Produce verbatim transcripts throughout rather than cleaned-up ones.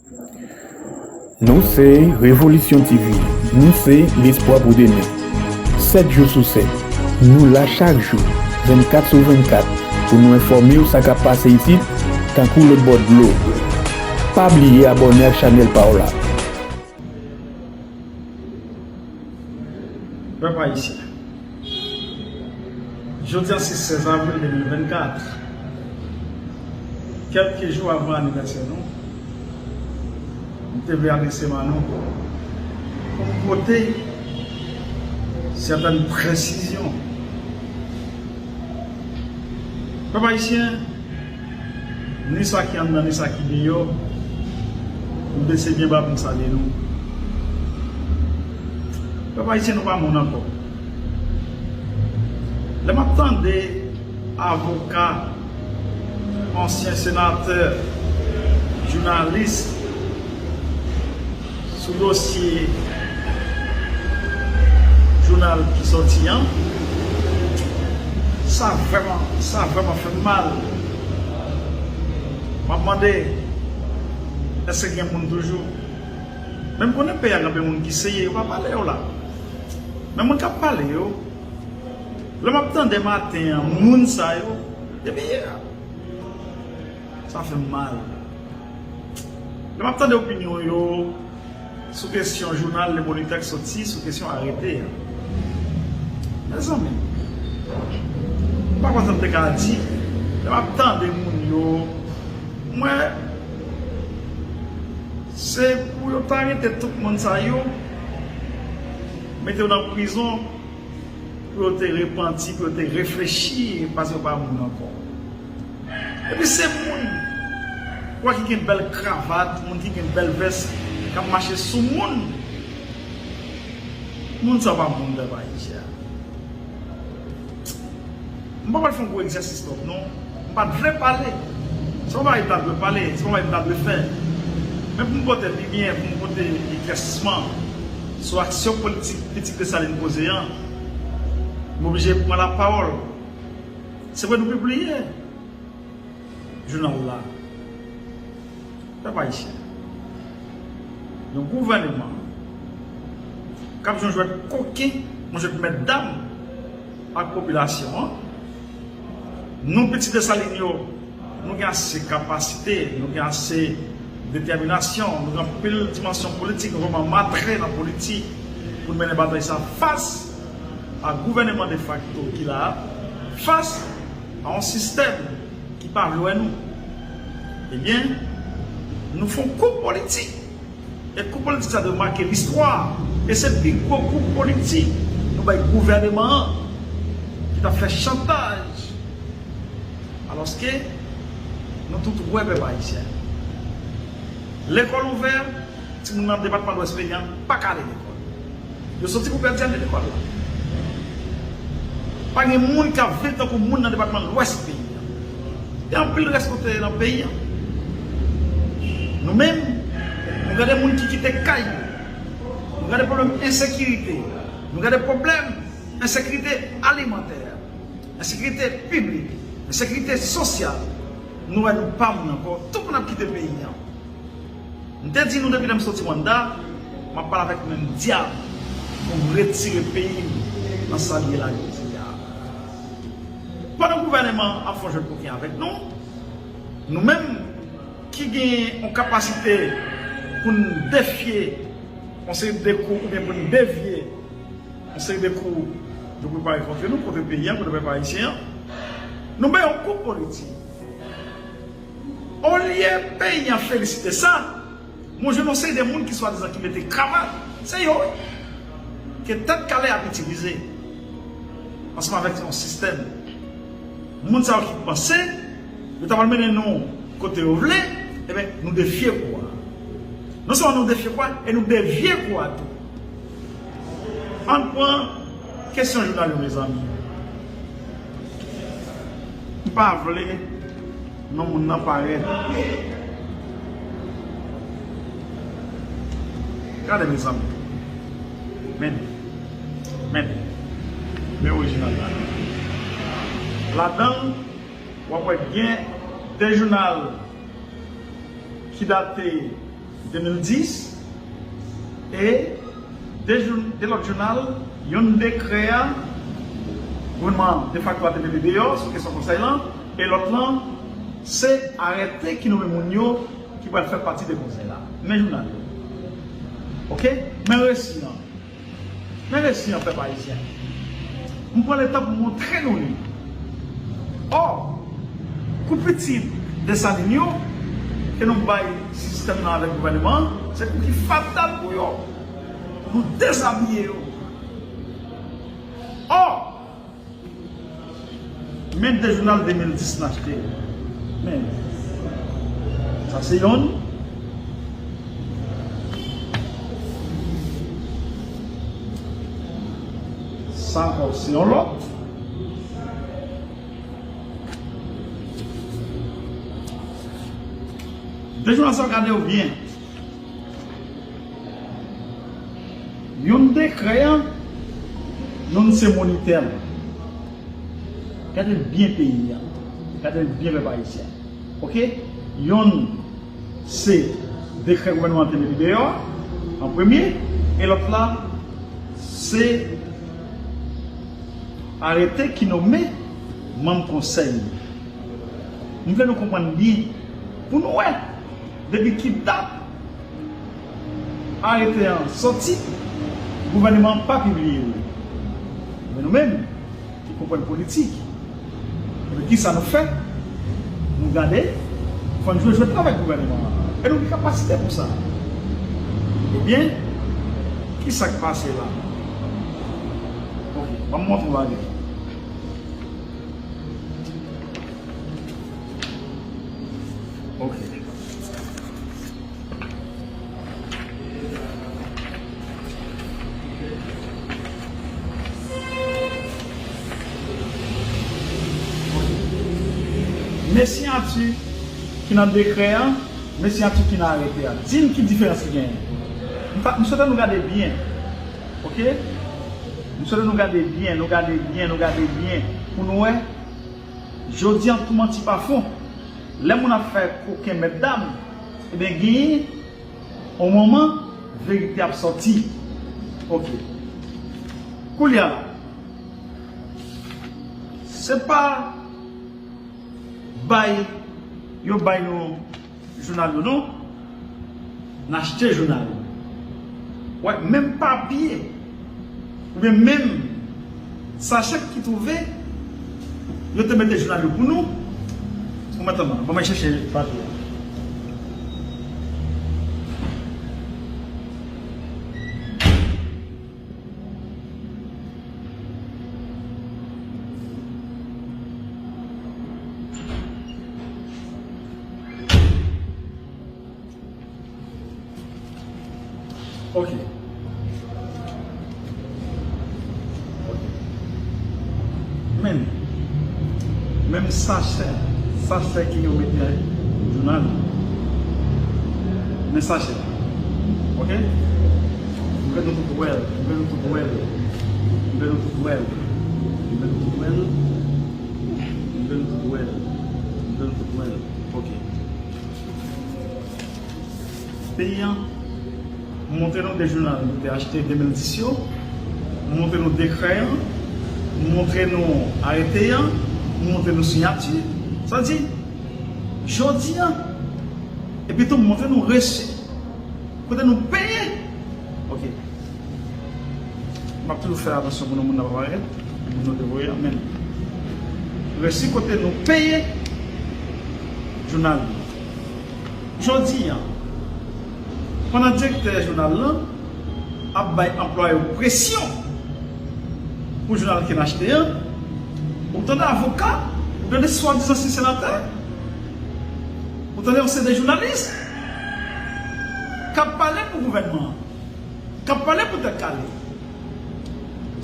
Nou se Revolisyon T V, nou se lespwa pou demen. Sèt jou sou sèt, nou la chak jou, vennkat sou vennkat, pou nou enfòme w sa k ap pase isit, tankou lòt bò dlo. Pa bliye abòne ak chanèl pa w la. Pèp ayisyen, jodi a se sèz avril de mil vennkat. Kèlke jou avan anivèsè nou, m te vle adrese m a nou pou m pote sètèn presizyon. Pèp ayisyen, ni sa ki anndan, ni sa ki deyò, m bese byen ba pou m salye nou. Pèp ayisyen, nou pa moun ankò. Lè m ap tande avoka, ansyen senatè, jounalis, sou dosye jounal ki sòti an, sa vrèman, sa vrèman fè m mal. M ap mande, èske gen moun toujou? Men m konnen peyi a gen anpil moun ki serye, yo pa pale yo la. Men moun k ap pale yo, lè m ap tande maten an, moun sa yo, depi yè a, sa fè m mal. Lè m ap tande opinyon yo sou kesyon jounal Le Moniteur k sòti sou kesyon arete a. Mezanmi, m pa konn sa m te ka di. Lè m ap tande moun yo, m wè se pou yo ta arete tout moun sa yo, mete yo nan prizon, pou yo te repanti, pou yo te reflechi, paske yo pa moun ankò. Epi se moun, w wè, ki gen bèl kravat, moun ki gen bèl vès, k ap mache sou moun. Moun sa pa moun, pèp ayisyen. M pa pral fè yon gwo egzèsis twòp non. M pa t vle pale. Se yon bagay m ta dwe pale, se yon bagay m ta dwe fè. Men pou m pote limyè, pou m pote eklèsisman sou aksyon politik Pitit Desalin poze an, m oblije pran lapawòl. Se vre nou pibliye jounal la. Pèp ayisyen, yon gouvèneman k ap jwe yon jwèt koken, yon jwèt mètdam ak popilasyon an. Nou pitit Desalin yo, nou gen ase kapasite, nou gen ase detèminasyon, nou gen anpil dimansyon politik, nou vrèman matre nan politik pou n mennen batay sa fas a gouvèneman defakto ki la a, fas a yon sistèm ki pa vle wè nou. Ebyen, nou fè yon kou politik. E kou politik sa dwe make listwa. E se pi gwo kou politik nou bay gouvèneman an, ki t ap fè chantaj. Alòske, nou tout wè, pèp ayisyen, lekòl ouvè, timoun nan depatman Lwès peyi a pa ka ale lekòl. Yo soti pou pèdi ane lekòl la. Pa gen moun k ap viv tankou moun nan depatman Lwès peyi a. Gen anpil rès kote nan peyi a. Nou menm, nou gade moun ki kite kay yo. Nou gade pwoblèm ensekirite. Nou gade pwoblèm ensekirite alimantè, ensekirite piblik, ensekirite sosyal. Nou wè nou pa moun ankò. Tout moun ap kite peyi a. M te di nou depi lè m soti Rwanda, m ap pale avèk menm dyab pou m retire peyi m nan sa l ye la jodi a. Pandan gouvèneman an ap fè yon jwèt koken avèk nou, nou menm ki gen yon kapasite pou n defye yon seri de kou oubyen pou n devye yon seri de kou yo prepare kont nou, kont peyi a, kont pèp ayisyen an, nou bay yon kou politik. Olye peyi a felisite sa, mwen jwenn yon seri de moun ki swadizan ki mete kravat, se yo wi, ke Tèt Kale ap itilize ansanm avèk yon sistèm. Moun sa yo ki panse yo ta pral mennen nou kote yo vle, ebyen, nou defye kou a. Non sèlman nou defye kou a, e nou devye kou a tou. Ann pran kesyon jounal yo, mezanmi. M pa vle non moun nan parèt. Gade, mezanmi. Men, men, men orijinal la. Ladan l, w ap wè gen de jounal ki date de mil dis, e de, jou- de lòt jounal, youn dekrè a, gouvènman defakto a te mete deyò sou kesyon konsèy lan, e lòt lan, se arete ki nonmen moun yo ki pral fè pati de konsèy la. Men jounal yo. Oke? Men resi an. Men resi an, pèp ayisyen. M pran letan pou montre nou li. Ò, kou piti Desalin yo ke nou bay sistèm nan avèk gouvènman an, se kou ki fatal pou yo. Nou dezabiye yo. Ò, men de jounal de mil dis n achte. Men, sa se yonn. Sa ankò, se yon lòt. De jounal sa, gade yo byen. Youn dekrè an, youn se monitè l. Gade l byen peyi a. Gade l byen pèp ayisyen. Oke? Youn se dekrè gouvènman an te mete deyò a, an premye, e lòt la, se arete ki nonmen manm konsèy. M vle nou konprann byen, pou nou wè depi ki dat arete an sòti, gouvènman an pa pibliye l. Men nou menm ki konprann politik, ebyen, kisa nou fè? Nou gade, fò n jwe jwèt la avèk gouvènman an. E nou gen kapasite pou sa. Ebyen, kisa k pase la? Oke, ban m montre w bagay. Oke. Men siyati ki nan dekrè an, men siyati ki nan arete a. Di m ki diferans ki genyen. M pa- m swete nou gade byen. Oke? M swete nou gade byen, nou gade byen, nou gade byen. Pou nou wè, jodi an tou manti pa fon. Lè moun ap fè koken mètdam, ebyen genyen yon moman verite ap sòti. Oke. Koulye a, se pa bay, yo bay nou jounal yo non. N achte jounal yo. Wè, menm papye, oubyen menm sachè ki twouve, yo te mete jounal yo pou nou. Bon, men tann, ban mwen chèche papye a. Ok. Ok. Men, menm sachè, sachè ki yo mete jounal. Men sachè. Ok? M vle nou tout wè l, m vle nou tout wè l. M vle nou tout wè l. M vle nou tout wè l. M vle nou tout wè l. M vle nou tout wè l. Ok. Peyi an, m montre nou de jounal nou te achte de mil dis yo, m montre nou dekrè an, m montre nou arete an, m montre nou siyati. Sa di, jodi an, epi tou m montre nou resi. Kote nou peye. Ok. M ap toujou fè atansyon pou nou moun nan pa parèt, moun nou te voye an, men resi kote nou peye jounal yo. Jodi an, pandan direktè jounal lan ap bay anplwaye yo presyon pou jounal ke n achte an, ou tande avoka, ou tande swadizan se senatè, ou tande yon seri de jounalis k ap pale pou gouvènman an, k ap pale pou Tèt Kale.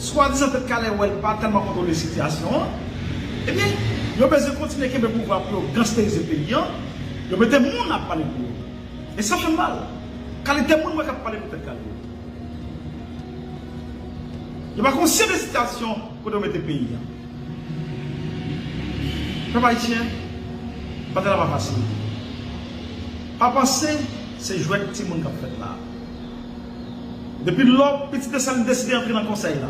Swadizan Tèt Kale wè l pa tèlman kontwole sitiyasyon an. Ebyen, yo bezwen kontinye kenbe pouvwa pou yo gangsterize peyi an. Yo mete moun ap pale pou yo. E sa fè m mal. Kalite moun mwen k ap pale pou Tèt Kale yo. Yo pa konsyan de sitiyasyon kote yo mete peyi an. Pèp ayisyen, batay la pa fasil. Pa panse Se jwèt timoun k ap fèt la. Depi lò Pitit Desalin deside antre nan konsèy la,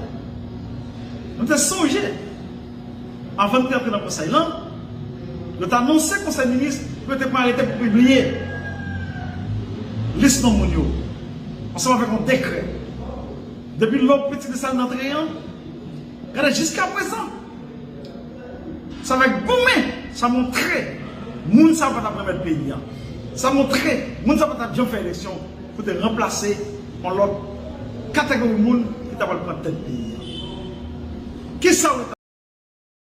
nou te sonje, anvan n te antre nan konsèy la, yo te anonse konsèy minis pou yo te pran arete pou pibliye lis non moun yo, ansanm avèk yon dekrè. Depi lò Pitit Desalin antre an, gade jiska prezan. Sa fè goumen, sa montre moun sa pa t ap remèt peyi a. Sa montre moun sa pa t ap janm fè eleksyon pou te ranplase yon lòt kategori moun ki ta pral pran tèt peyi a. Kisa w